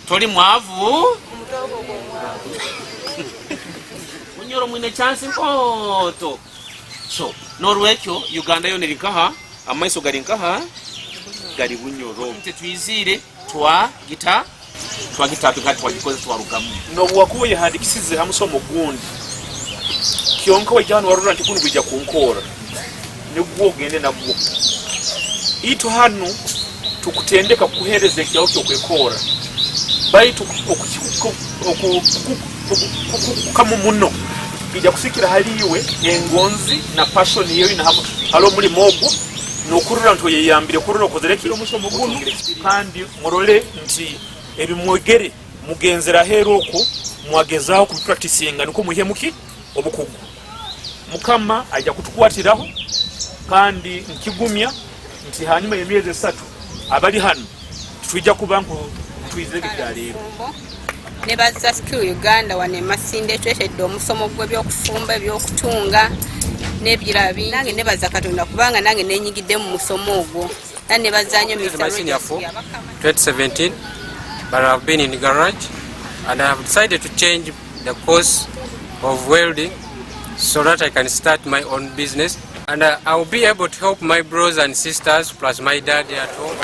Tori mwavu? Bunyoro mwine chance nkooto. So, n'orwekyo Uganda yoona eri nkaha? Amaiso gari nkaha? Gari Bunyoro. Titwiziire twagita twagitapinga hati twagikoze twarugamu. N'obu wakuba oyehandikisize ha musomo gundi, kyonka waija hanu warora nti gunu gwija kunkorra, nigwo ogende nagwo. Itwe hanu tukutendeka kukuheereza ekyawe ky'okwekorra, baitu okukukamu muno kiija kusikira hali iwe engonzi na passion ei oine hali omulimo ogwo n'okurora nti oyeyambire kurora okozere ki? Otungire experience. Kandi murole nti ebi mwegere mugenzere aheeru okwo mwagezaaho kubipracticinga nukwo mwihemu ki? Obukugu. Mukama aija kutukwatiraho kandi nkigumya nti hanyuma y'emyezi esatu abali hanu titwija kuba nku twizire ebya leero. Nebaza Skill Uganda wano e Masindi etuletedde omusomo gw'ebyokufumba, ebyokutunga n'ebirala bingi. Nange nebaza Katonda kubanga nange nenyigidde mu musomo ogwo era nebaza nnyo Mister Mister senior Rogers 4 Byabakama. 2017 but I have been in garage and I have decided to change the course of welding so that I can start my own business and I will be able to help my bros and sisters plus my dad at home.